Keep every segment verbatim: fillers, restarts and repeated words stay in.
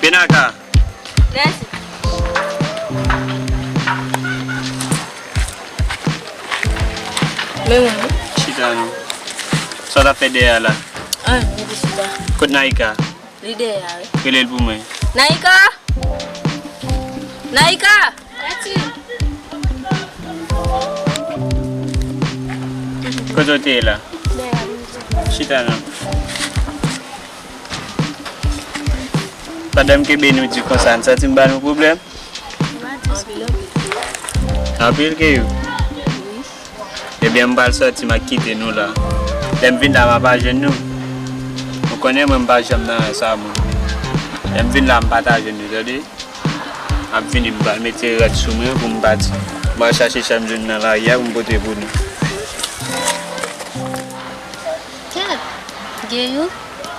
Enaka. Mèsi. Men mwen wi. Chita non. Sa w t ap fè dèyè a la? Anyen, mwen te chita. Kot Naika? Li dèyè a wi. Rele l pou mwen. Naika! Naika! Mèsi. Kote w te ye la? Dèyè a, mwen te. Chita non. Pandan m kenbe nou di konsa, n santi m ba nou pwoblèm? Anpil, anpil. Anpil ke yo? Wi. Ebyen, m pral sòti, m a kite nou la. Lè m vin la, m a pa jwenn nou. Ou konnen mwen, m pa janm nan sa, mwen. Lè m vin la, m pa ta jwenn nou, tande? M ap vini, m pral mete rad sou mwen pou m pati. M pral chache sa m jwenn nan lari a pou m pote pou nou. Kèt! Geyou,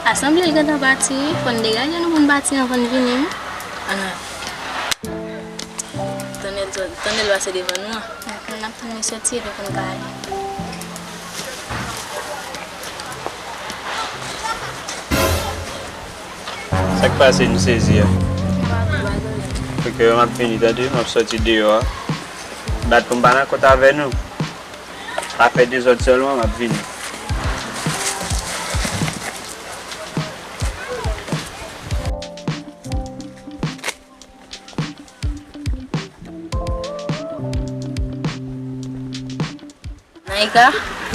a sanble l gentan pati wi. Fò n degaje nou pou n pati anvan n vini wi. Ann ale. Tann l, tann l pase devan nou an. N ap tann li soti epi pou n ka ale. Sa k pase nou sezi a? Oke, m ap vini, tande? M ap soti deyò a. Bat pou m pa nan kont avè nou. Pa fè dezòd sèlman, m ap vini. Naika,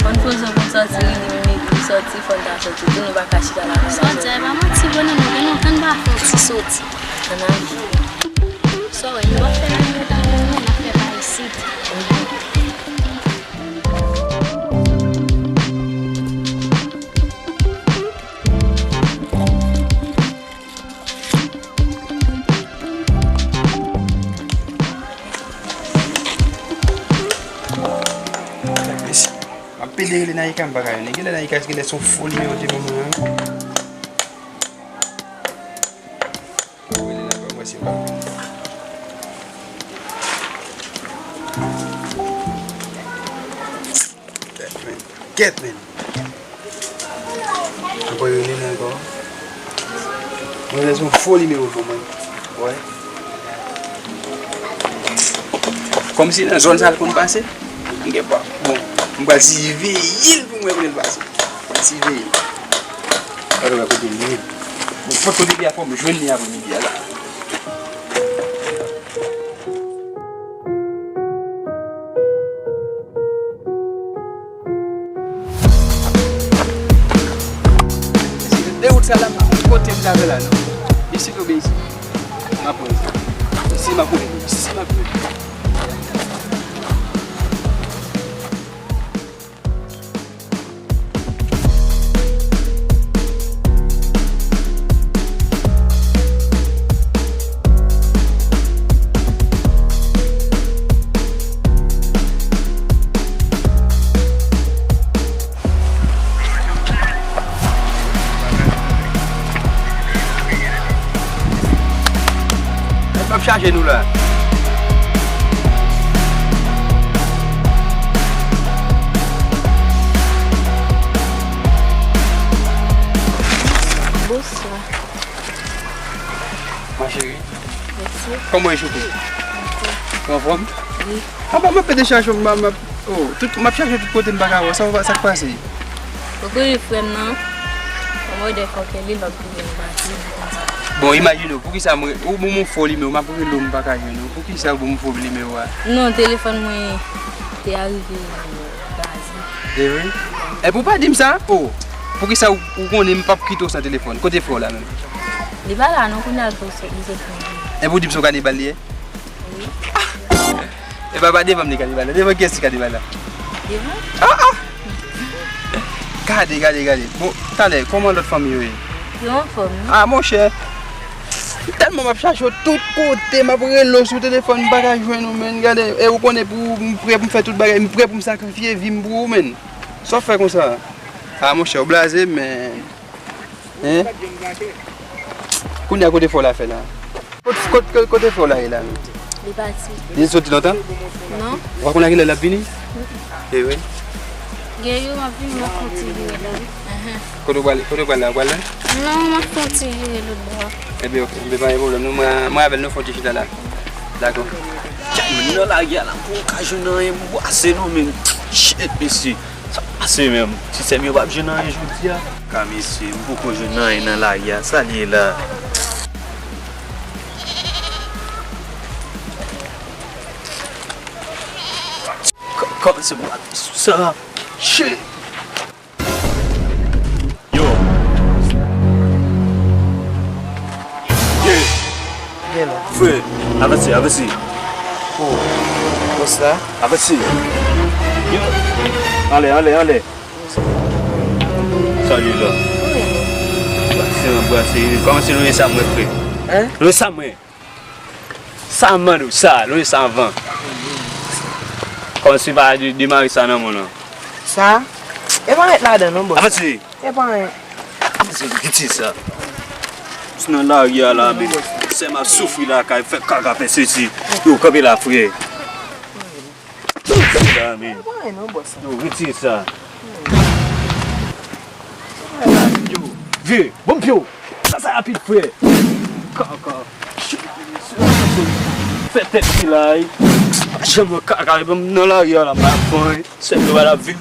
fò n poze w pou n sòti, li, li, li sòti, fò n ta sòti tou, nou pa ka chita lakay la. Sa w di a, e pa manti vre non, nou gen lontan n pa fè yon ti soti. Ann ale. Sa w wè, nou pa fè nan yon lòt moun, n ap fè pa isit. Mèsi. M ap pede rele Naika, m pa ka jwenn li. Genlè Naika genlè se yon fo nimewo te ban mwen an. Mwen rele la, mwen se pa. Kèt, men. Kèt, men. Mwen pa rele l ankò. Mwen rele se yon fo nimewo pou mwen. Wè. Kòmsi nan zòn sa l konn pase. M gen pa. Bon, m pral siveye l pou mwen kote l pase. Siveye. Gade wè kote l ye. Nenpòt kote li a fò m jwenn li apre midi a la. Se de wout sa la, m pa konn kote m t avè la non. Isit oubyen isit? M ap pran isit. Isit m ap pran, isit m ap pran. Mwen ap chaje nou la. Bonswa. Ma chérie. Mèsi. Kòman w ye, chouchou? Ou anfòm? Wi. Apa m ap pede chache w, m ap, m ap, oh, tout, m ap chache w tout kote, m pa ka wè w. Sa, sa k pase? Ou konnen frè m nan, yon mòdè fòkè li, l ap touye m pati, li konsa. Bon, imajine w, poukisa mwen, ou ban m yon fo nimewo, m ap rele w, m pa ka jwenn ou. Poukisa ou ban m fo nimewo a? Non, telefòn mwen te arive kraze. E vre? Epi ou pa di m sa? Oh, poukisa ou, ou konnen m p ap kite w san telefòn? Kote frè w la menm? Li pa la non, kounye a l sot, li sot fè. Epi ou di m se yon kanibal li ye? Wi. E pa, pa devan m li kanibal la. Devan kiyès li kanibal la? Devan? Ah, ah! Gade, gade, gade. Bon, talè, kòman lòt fanmi yo ye? Yo anfòm, wi. Ah, monchè. Tèlman m ap chache w tout kote, m ap rele w sou telefòn, m pa ka jwenn ou, menn. Gade, e ou konnen pou m prè pou m fè tout bagay, m prè pou m sakrifye vi m pou ou, menn. Sa w fè konsa? Ah, monchè, ou blaze, menn. Hein? Kounye a kote frè w la fè la? Kot, kot, kot, kote frè w la ye la menm? Li pati. Li soti lontan? Non. Ou pa konn a kilè l ap vini? E wi. Gen yo m ap vini, m ap fè yon ti vire la. Kote w prale? Kote w prale la? Ou prale la? Non, m ap fè yon ti vire lòt bò a. Ebyen, oke. Ebyen, pa gen pwoblèm. Nou, mwen, mwen avè l, nou fè yon ti chita la. Dakò. Tchak, men nan lari a la, pou w ka jwenn anyen pou w pase non, men. Shit, mesye. Sa pase menm. Ti sè m yo p ap jwenn anyen jodi a. Ka mesye, m poko jwenn anyen nan lari a. Sa l ye la? Kò-, kòmanse pou al sou sa. Shit. Yo. Ye. Gen la. Frè, avanse, avanse. Oh. Bòs la? Avanse. Yo. Anlè, anlè, anlè. Salye la. Brase, brase. Kòmanse lonje sa mwen, frè. Hein? Lonje sa mwen. Sa m mande w, sa, lonje sa anvan. Kòmanse pa de, demare sa nan men w lan. Sa? E pa ret ladan non, bòs. Avanse. E pa anyen. Avanse, kite sa. Si nan lari a la, men, sè m ap soufri lakay, fè kaka, fè sesi. Yo, kanpe la, frè. Kanpe la, men. E pa anyen non, bòs. Yo, retire sa. Yo, vire, bon pye w. Sa, sa rapid, frè. Kaka. Fè tèt li la, wi. Janm wè kaka, li ban m nan lari a la, m ap pran, wi. Sèl yo pa la vin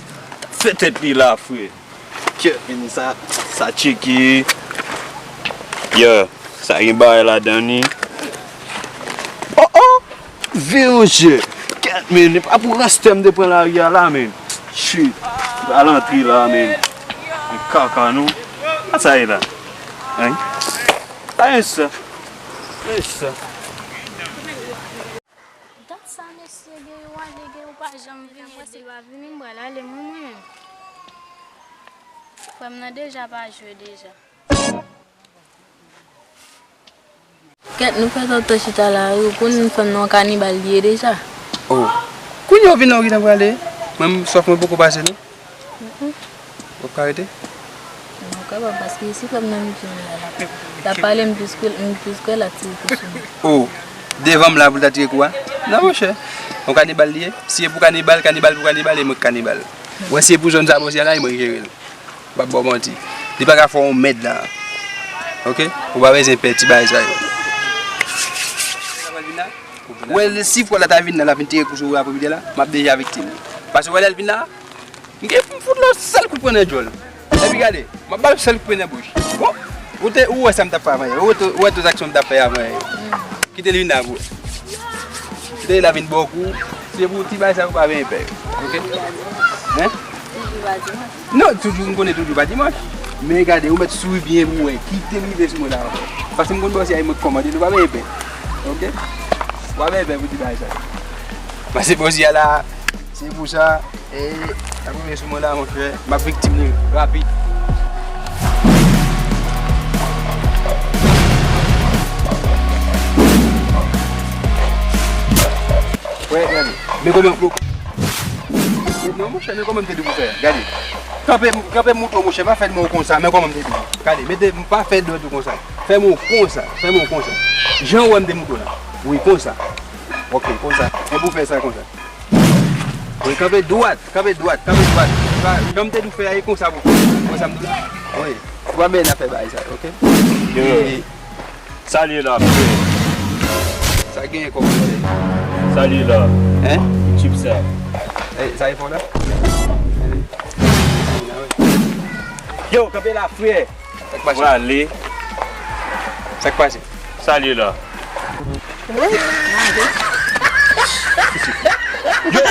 fè tèt li la, frè. Kèt, men sa, sa tcheke. Yeah, sa gen bagay ladan li. Oh, oh! Vire, monchè. Kèt, men, e pa pou rastè m te pran lari a la, men. Shit. Al antre la, men. Men kaka, non. Sa sa ye la? Hein? Sa ye sa? Sa ye sa? Dat sa, mesye, gen yo ale, gen yo pa janm vini. Mwen, si l pa vini, m pral ale, mwen, mwen menm. Frè m nan deja pa jwe deja. Kèt, nou fè tan tan chita la, wi, ou konn fanm nan yon kanibal li ye deja. Oh. Kounye a w vin la, ou gentan prale? Mwen, sòf mwen poko pase, non? Mm-mm. Ou ka rete? Non, ou kapab, paske si fanm nan li vin la, la, l ap pale, m plis kwè, m plis kwè l ap tire kou sou mwen. Oh, devan m la pou l ta tire kou a? Non, monchè. Yon kanibal li ye. Si e pou kanibal, kanibal pou kanibal, e mwen k kanibal. Wè, si e pou zòn sa bò si a la, e mwen k jere l. M p ap ba w manti. Li pa ka fè w yon mèd la. Oke? Ou pa bezwen pè ti bagay sa yo. Wè, si fwa la ta vin la, l ap vin tire kou sou ou apremidi la, m ap deja viktim. Paske wè, lè l vin la, m gen pou m fout l yon sèl kout pwen nan djòl. Epi gade, m ap ba l yon sèl kout pwen nan bouch. Bon, ou te, ou wè sa m t ap fè avan yè. Ou wè tout, ou wè tout aksyon m t ap fè avan yè. Kite l vin la pou wè. Kite l la vin ba w kou. Se pou ti bagay sa yo pa benyen pè yo. Oke? Hein? Non, toujou, m konnen toujou pa dimanch. Men gade, ou mèt souri byen pou wè. Kite l rive sou mwen la ankò. Paske m konn bòs ya, e mwen k kòmande l, ou pa benyen pè. Oke? Ou pa benyen pè pou ti bagay sa yo. Paske bòs ya la, se pou sa. E, ap rive sou mwen la, monchè, m ap viktim li rapid. Wè, gade. Men kòman, non, monchè, men kòman m te di w pou fè a? Gade. Kanpe, kanpe mouton, monchè, pa fè men w konsa, men kòman m te di w. Gade, mete, pa fè dwèt ou konsa. Fè men w konsa, fè men w konsa. Jan w wè m te mouton la. Wi, konsa. Oke, konsa. E pou fè sa konsa. Wi, kanpe dwat, kanpe dwat, kanpe dwat. Sa, jan m te di w fè a, e konsa pou fè. Wè sa m di w la? Wi. Ou pa bezwen afè bagay sa, oke? Yo. E, salye la, frè. Sa genyen kòm frè? Salye la. Hein? Tip sa. E, sa e fò la? Yo, kanpe la, frè. Sa k pase? Prale. Sa k pase? Salye la. Wi. Yo,